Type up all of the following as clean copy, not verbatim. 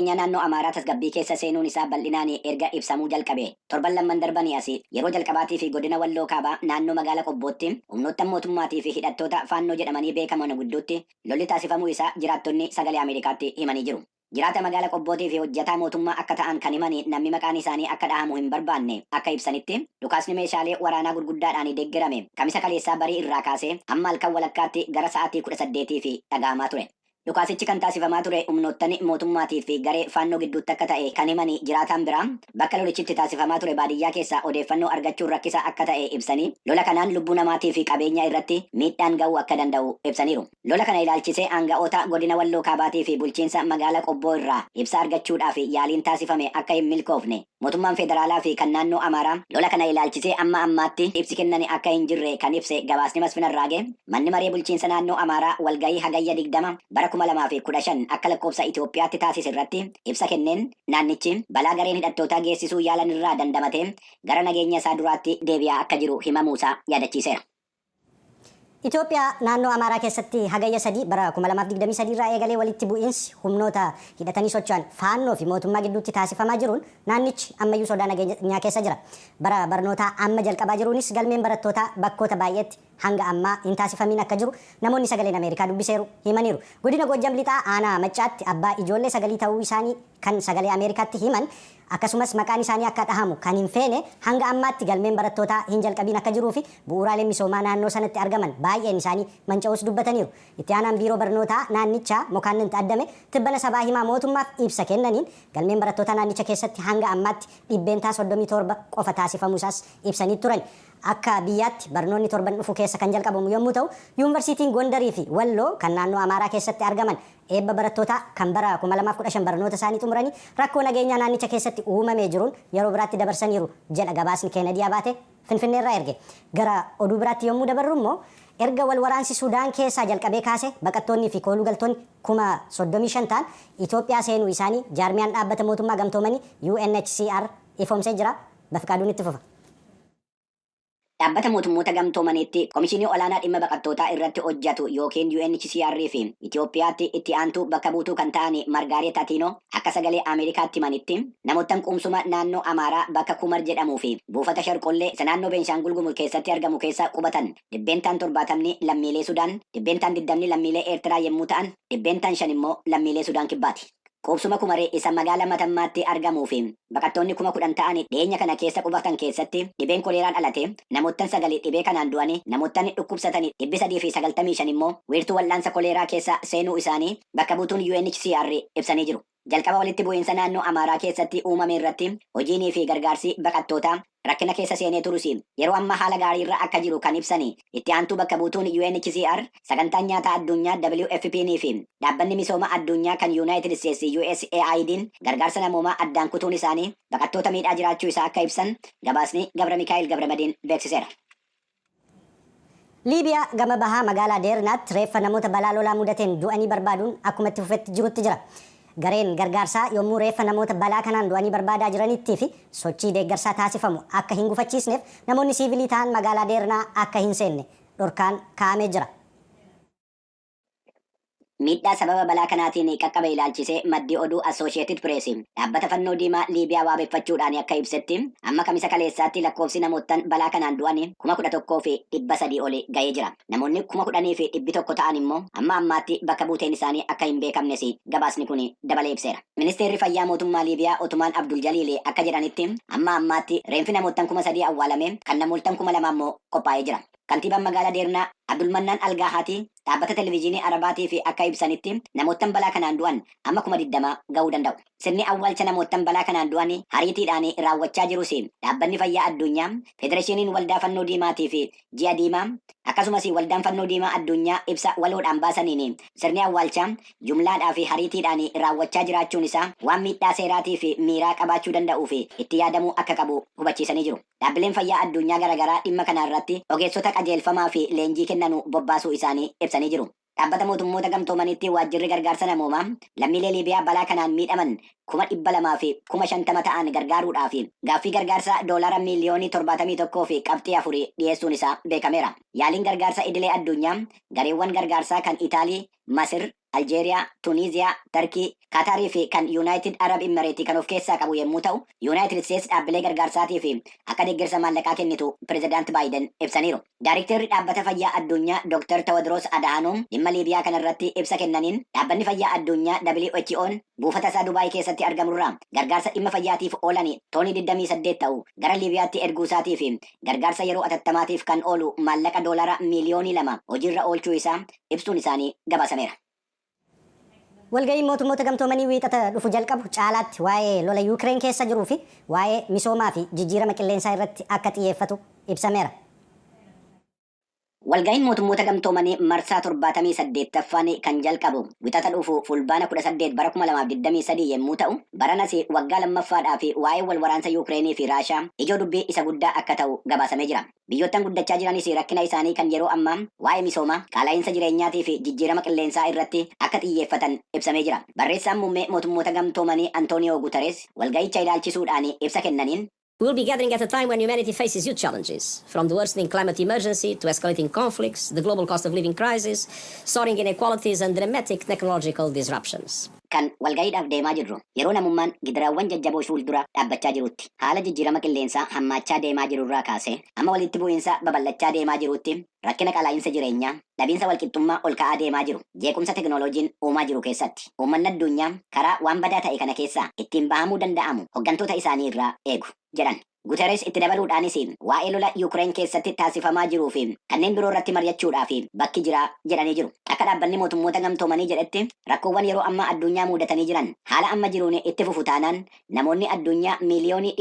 Naannoo Amaaraa tasgabbii keessa seenuun isaa bal'inaan erga ibsamuu jalqabe torban lamman darbanii asii yeroo jalqabaatii fi godina Walloo Kaabaa naannoo magaala Qobbootti humnoottan mootummaatii fi hidhattoota Faannoo jedhamanii beekaman gidduutti lolli taasifamuu isaa jiraattonni Sagalee Ameerikaatti himanii jiru. Jiraata magaala Qobbootii fi hojjetaa mootummaa akka ta'an kan himanii namni maqaan isaanii akka dhahamu hin barbaanne akka ibsanitti, dhukaasni meeshaalee waraanaa gurguddaadhaan deeggarame Kamisa kaleessaa barii irraa kaasee hamma halkan walakkaatti gara sa'aatii 18 fi dhaga'amaa ture. Dhukaasichi kan taasifamaa ture humnoottan mootummaatii fi garee Faannoo gidduutti akka ta'e kan himanii jiraataan biraa, bakka lolichitti taasifamaa ture baadiyyaa keessaa odeeffannoo argachuun rakkisaa akka ta'e ibsanii, lola kanaan lubbuu namaatii fi qabeenya irratti miidhaan ga'uu akka danda'u ibsaniiru. Lola kana ilaalchisee aanga'oota godina Walloo Kaabaatii fi bulchiinsa magaala Qobboo irraa ibsa argachuudhaaf yaaliin taasifame akka hin milkoofne, mootummaan federaalaa fi kan naannoo Amaaraa lola kana ilaalchisee amma ammaatti ibsi kennani akka hin jirre kan ibse gabaasni Masfin Arraagee, manni maree bulchiinsa naannoo Amaaraa walgahii Hagayya 20 bara 2015 akka lakkoofsa Itoophiyaatti taasise irratti ibsa kenneen, naannichi balaa gareen hidhattootaa geessisuu yaalan irraa dandamatee gara nageenya isaa duraatti deebi'aa akka jiru himamuusaa yaadachiiseera. Itoophiyaa naannoo Amaaraa keessatti Hagayya 3 bara 2023 irraa eegalee walitti bu'iinsi humnoota hidhatanii socho'an Faannoo fi mootummaa gidduutti taasifamaa jiruun naannichi ammayyuu sodaa nageenyaa keessa jira. Bara barnootaa amma jalqabaa jiruunis galmeen barattootaa bakkoota baay'eetti hanga ammaa hin taasifamiin akka jiru namoonni Sagaleen Ameerikaa dubbiseeru himaniiru. Godina Goojjam Lixaa aanaa Maccaatti abbaa ijoollee sagalii ta'uu isaanii kan Sagalee Ameerikaatti himan, akkasumas maqaan isaanii akka dhahamu kan hin feene, hanga ammaatti galmeen barattootaa hin jalqabiin akka jiruu fi bu'uuraaleen misoomaa naannoo sanatti argaman baay'een isaanii manca'uus dubbataniiru. Itti aanaan biiroo barnootaa naannichaa Mokaannint Addame tibbana sabaa himaa mootummaaf ibsa kennaniin, galmeen barattootaa naannicha keessatti hanga ammaatti 37% qofa taasifamuu isaas ibsanii turan. Akka biyyaatti barnoonni torban dhufu keessa kan jalqabamu yommuu ta'u, Yuunvarsiitiin Gondarii fi Walloo kan naannoo Amaaraa keessatti argaman eebba barattootaa kan bara 2015 barnoota isaanii xumuranii rakkoo nageenyaa naannicha keessatti uumamee jiruun yeroo biraatti dabarsaniiru jedha gabaasni Keenedii Abaate Finfinneerraa erge. Gara oduu biraatti yommuu dabarru immoo, erga wal waraansi Sudaan keessaa jalqabee kaase baqattoonnii fi kooluu galtoonni 35,000 ta'an Itoophiyaa seenuu isaanii jaarmiyaan dhaabbata mootummaa gamtoomanii UNHCR ifoomsee jira. Bafiqaaduun itti fufa. Dhaabbata Mootummoota Gamtoomaniitti Komishinii Olaanaa Dhimma Baqattootaa irratti hojjatu ykn UNHCR fi Itiyoophiyaatti itti aantuu bakka buutuu kan ta'ani Margaareet Atiinoo akka Sagalee Ameerikaatti himanitti, namoottan quumsuma naannoo Amaaraa bakka Kumar jedhamuu fi buufata Sharqollee isa naannoo Beenshaangul Gumuz keessatti argamu keessa qubatan dhibbeentaan torbaatamni lammiilee Sudaan, dhibbeentaan diddamni lammiilee Eertiraa yemmuu ta'an dhibbeentaan 5 immoo lammiilee Sudaan Kibbaati. Quubsuma Kumaree isa magaala Matammaatti argamuu fi baqattoonni 10,000 ta'ani dhiyeenya kana keessa qubatan keessatti dhibeen koleeraa dhalate, namoottan sagali dhibee kanaan du'anii, namoottan dhukkubsatani 395 immoo wiirtuu wal'aansa koleeraa keessa seenuu isaanii bakka buutuun UNHCR ibsanii jiru. Jalqaba walitti bu'iinsa naannoo Amaaraa keessatti uumame irratti hojiinii fi gargaarsi baqattootaa rakkina keessa seenee turus yeroo ammaa haala gaariirra akka jiru kan ibsani itti aantuu bakka buutuun UNHCR, Sagantaan Nyaataa Adduunyaa WFPn fi Dhaabbanni Misooma Adduunyaa kan Yunaayitid Isteetsi USAIDn gargaarsa namoomaa addaan kutuun isaanii baqattoota miidhaa jiraachuu isaa akka ibsan gabaasni Gabramikaa'el Gabramadiin beeksiseera. Liibiyaa gama bahaa magaalaa Deernaatti reeffa namoota balaa lolaa mudateen du'anii barbaaduun akkuma itti fufetti jirutti jira. Gareen gargaarsaa yommuu reeffa namoota balaa kanaan du'anii barbaadaa jiranittii fi sochii deeggarsaa taasifamu akka hin gufachiisneef namoonni siivilii ta'an magaalaa Deernaa akka hin seenne dhorkaan kaa'amee jira. Miidhaa sababa balaa kanaatiin qaqqabe ilaalchisee maddi oduu Associated Press dhaabbata Fannoo Diimaa Liibiyaa waabeffachuudhaan akka ibsetti, amma Kamisa kaleessaatti lakkoofsi namoottan balaa kanaan du'ani 11,300 oli ga'ee jira. Namoonni 10,100 ta'an immoo amma ammaatti bakka buuteen isaanii akka hin beekamnes gabaasni kun dabalee ibseera. Ministeerri Fayyaa mootummaa Liibiyaa Otumaan Abdul Jaliil akka jedhanitti, amma ammaatti reenfi namoottan 3,000 awwaalamee kan namoolttan 2,000 immoo qophaa'ee jira. Kantiibaan magaala Deernaa Abdulmannaan Algaahaati dhaabbata televijiinii Arabaatiif akka ibsanitti, namoottan balaa kanaan du'an amma 20,000 ga'uu danda'u. Sirni awwaalcha namoottan balaa kanaan du'ani hariitiidhaan raawwachaa jirus Dhaabbanni Fayyaa Adduunyaa, Federeshiiniin Waldaa Fannoo Diimaatii fi Ji'a Diimaa akkasumas Waldaan Fannoo Diimaa Adduunyaa ibsa waloodhaan baasaniin sirni awwaalchaa jumlaadhaa fi hariitiidhaan raawwachaa jiraachuun isaa waan miidhaa seeraatii fi miiraa qabaachuu danda'uu fi itti yaadamuu akka qabu hubachiisanii jiru. Dhaabbileen fayyaa adduunyaa garagaraa dhimma kana irratti ogeessota qajeelfamaa fi leenjii kennanu bobbaasuu isaanii ibsanii jiru. Dhaabbata Mootummoota Gamtoomaniitti waajjirri gargaarsa namoomaa lammiilee Liibiyaa balaa kanaan miidhaman 250,000 ta'an gargaaruudhaaf gaaffii gargaarsa doolaara miiliyoonii 71 fi qabxii afurii dhiyeessuun isaa beekameera. Yaaliin gargaarsa idilee adduunyaa gareewwan gargaarsaa kan Itaalii, Masir, Aljeeriyaa, Tuniiziyaa, Tarkii, Kaataarii fi kan Yuunaayitid Arab Imireetii kan of keessaa qabu yommuu ta'u, Yuunaayitid Isteets dhaabbilee gargaarsaatii fi akka deeggarsa maallaqaa kennitu Pireezidaant Baayiden ibsaniiru. Daayiriktarri Dhaabbata Fayyaa Addunyaa Dr. Tawadros Adhanom dhimma Liibiyaa kanarratti ibsa kennaniin, dhaabbanni fayyaa addunyaa WHO'n buufata isaa Dubaay keessatti argamurraa gargaarsa dhimma fayyaatiif oolan toonii 28 ta'u gara Liibiyaatti erguu isaatii fi gargaarsa yeroo atattamaatiif kan oolu maallaqa doolara miiliyoonii 2 hojiirra oolchuu isaa ibsuun isaanii gabaasameera. Walga'iin mootummoota gamtoomanii Wiixata dhufu jalqabu caalaatti waa'ee lola Yuukireen keessa jiruu fi waa'ee misoomaa fi jijjiirama qilleensaa irratti akka xiyyeeffatu ibsameera. Walga'iin mootummoota gamtoomanii marsaa 78ffaan kan jalqabu Wixata dhufu Fulbaana 18 bara 2023 yommuu ta'u, baranas waggaa lammaffaadhaa fi waa'ee wal waraansa Yuukireenii fi Raashaa ijoo dubbii isa guddaa akka ta'u gabaasamee jira. Biyyoottan guddachaa jiranis rakkina isaanii kan yeroo ammaa waa'ee misoomaa, qaala'iinsa jireenyaatii fi jijjiirama qilleensaa irratti akka xiyyeeffatan ibsamee jira. Barreessaan muummee mootummoota gamtoomanii Antooniyoo Guterres walga'icha ilaalchisuudhaan ibsa kennaniin, We will be gathering at a time when humanity faces huge challenges, from the worsening climate emergency to escalating conflicts, the global cost of living crisis, soaring inequalities, and dramatic technological disruptions. Kan walga'iidhaaf deemaa jirru yeroo namummaan gidiraawwan jajjaboo fuuldura dhaabbachaa jirutti, haala jijjiirama qilleensaa hammaachaa deemaa jirurraa kaasee amma walitti bu'iinsa babal'achaa deemaa jirutti, rakkina qaala'iinsa jireenyaa, dhabiinsa walqixxummaa ol ka'aa deemaa jiru, jeequmsa teknooloojiin uumaa jiru keessatti uummanni addunyaa karaa waan badaa ta'e kana keessaa ittiin bahamuu danda'amu hooggantoota isaanii irraa eegu jedhan. Guterres itti dabaluudhaanis waa'ee lola Yuukireen keessatti taasifamaa jiruu fi kanneen biroo irratti mari'achuudhaaf bakki jira jedhanii jiru. Akka dhaabbanni mootummoota gamtoomanii jedhetti, rakkoowwan yeroo ammaa addunyaa mudatanii jiran haala amma jiruun itti fufu taanaan namoonni addunyaa miiliyoonii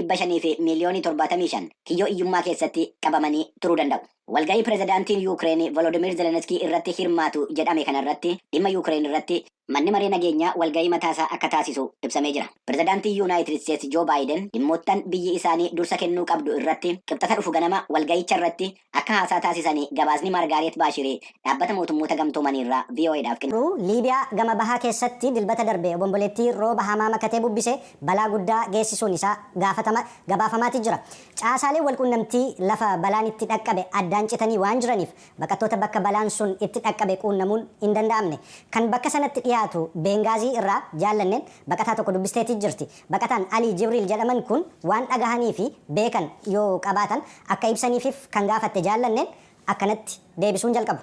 575 kiyyoo hiyyummaa keessatti qabamanii turuu danda'u. Walga'ii pirezidaantiin Yuukireen Volodimir Zelenskii irratti hirmaatu jedhame kanarratti dhimma Yuukireen irratti manni maree nageenyaa walga'ii mataasaa akka taasisu ibsamee jira. Pirezidaantiin Yuunaayitid Isteetsi Joo Baayiden dhimmoottan biyyi isaanii dursa kennuu qabdu irratti Qibxata dhufu ganama walga'icha irratti akka haasaa taasisanii gabaasni Maargaaret Baashirii dhaabbata mootummoota gamtoomanii irraa VOAdhaaf kenne. Liibiyaa gama bahaa keessatti Dilbata darbe obomboleettii rooba hamaa makatee bubbise balaa guddaa geessisuun isaa gaafatama gabaafamaati jira. Caasaaleen walquunnamtii lafa balaan itti dhaqqabe addaan citanii waan jiraniif baqattoota bakka balaan sun itti dhaqqabe quunnamuun hin danda'amne. Kan bakka sanatti dhiyaatu Beengaazii irraa Jaallanneen baqataa tokko dubbisteetii jirti. Baqataan Alii Jibriil jedhaman kun waan dhagahanii fi beekan yoo qabaatan akka ibsaniifif kan gaafatte Jaallanneen akkanatti deebisuun jalqabu.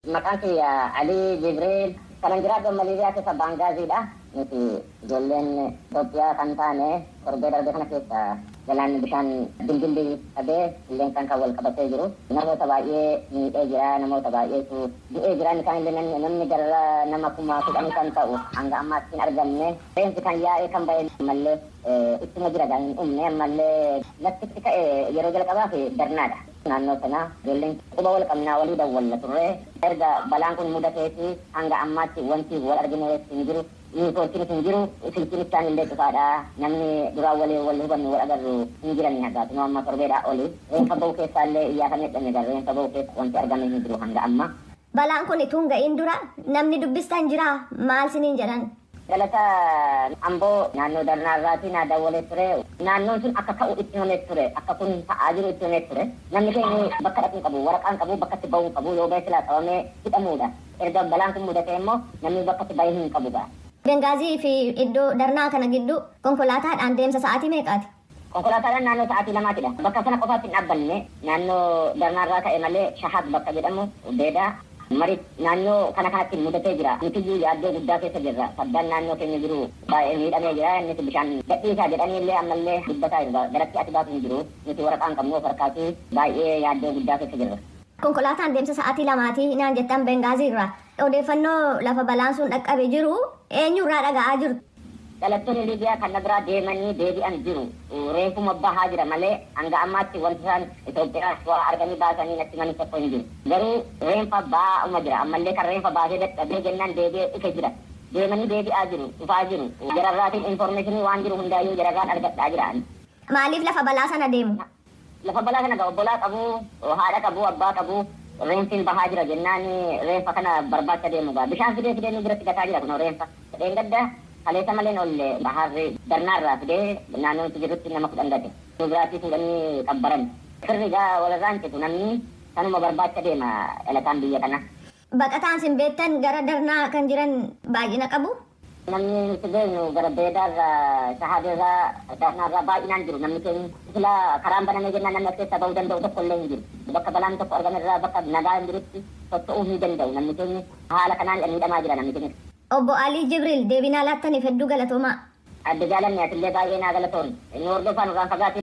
Maqaan kiyya Alii Jibriil, kanan jiraadhu amma Liibiyaa keessa Baangaaziidha. Nuti ijoolleen Itoophiyaa kan taane torbee darbe kana keessa galaanni bishaan dildilli qabee qilleensaan kan wal qabatee jiru. Namoota baay'ee miidhee jira, namoota baay'eetu du'ee jira. Inni kaan illee namni gara nama 10,000 kan ta'u hanga ammaatti hin argamne. Reensi kan yaa'ee kan ba'e ammallee ittuma jira, hin dhumne ammallee. Laftitti ka'e yeroo jalqabaaf Darnaadha. Naannoo sana ijoolleen quba wal qabnaa, walii dawwalla turre. Erga balaan kun mudateeti hanga ammaatti wanti wal argine hin jiru. Niitoorkiinis hin jiru, silkiin isaan illee cufaadha. Namni duraan walii wal hubannu, wal agarru hin jiran hagaatuma amma torbeedhaa oli. Reenfa ba'u keessaa illee iyyaafamee dhabne gara reenfa ba'u keessa wanti argame hin jiru hanga amma. Balaan kun itoo hin ga'iin dura namni dubbistan jira, maal siniin jedhan? Galata Amboo naannoo Darnaarraatii naa dawwalee ture. Naannoon sun akka ka'u itti himamee ture. Akka kun ta'aa jiru itti himamee ture. Namni keenya bakka dhaquu qabu, waraqaan qabu, bakka itti bahuu qabu, yoo bahe silaa qabamee hidhamuudha. Erga balaan kun mudate immoo namni bakka itti bahee hin qabu ga'a. Bengaazii fi iddoo Darnaa kana gidduu konkolaataadhaan deemsa sa'aatii meeqaati? Konkolaataadhaan naannoo sa'aatii 2tidha. Bakka sana qofaatti hin dhaabbanne, naannoo Darnaarraa ka'e malee Shahab bakka jedhamu, Beedaa, Marit, naannoo kana kanatti mudatee jira. Nutiyyuu yaaddoo guddaa keessa jirra. Saddaan naannoo keenya jiru baay'ee miidhamee jira. Innis bishaan gadhiisaa jedhanii illee ammallee dubbataa jiru. Garatti ati baatu hin jiru. Nuti waraqaan qabnu of harkaati, baay'ee yaaddoo guddaa keessa jirra. Konkolaataan deemsa sa'aatii 2ti naan jettan Bengaazii irraa. Odeeffannoo lafa balaan sun dhaqqabe jiru eenyurraa dhaga'aa jirtu? Dhalattoonni Liibiyaa kan na biraa deemanii deebi'an jiru. Reefuma bahaa jira malee hanga ammaatti wanti isaan Itoophiyaa waa arganii baasanii natti himanis tokko hin jiru. Garuu reenfa baa'uma jira. Ammallee kan reenfa baasee dadhabee jennaan deebi'ee dhufe jira. Deemanii deebi'aa jiru, dhufaa jiru. Jararraatiin information waan jiru hundaayyuu jararraan argadhaa jira. Maaliif lafa balaa sana deemu? Lafa balaa sana obbolaa qabu, haadha qabu, abbaa qabu, reenfiin bahaa jira jennaan reenfa kana barbaacha deemu gaa. Bishaan fidee fidee nu biratti gataa jira kunoo reenfa. Dheengadda kaleessa maleen olle baharri Darnaarraa fidee naannoo nuti jirrutti nama 10 gate. Nu biraatii fuudhanii qabbaran. Firri gaa walirraan citu, namni sanuma barbaacha deema dhalataan biyya kana. Baqataan sin beektan gara Darnaa kan jiran baay'ina qabu? Namni nuti beeknu gara Beedaarraa, Shahaabeerraa, Darnaarraa baay'inaan jiru namni keenya. Sila karaan banamee jennaan namni as keessaa bahuu danda'u tokko illee hin jiru. Bakka balaan tokko argamerraa bakka nagaa hin jirutti socho'uu hin danda'u namni keenya. Haala kanaan miidhamaa jira namni keenya. Obbo Alii Jibriil, deebinaa laattaniif hedduu galatoomaa. Adde Jaalanni, atillee baay'ee naa galatoon. Inni hordofaan irraan fagaatee.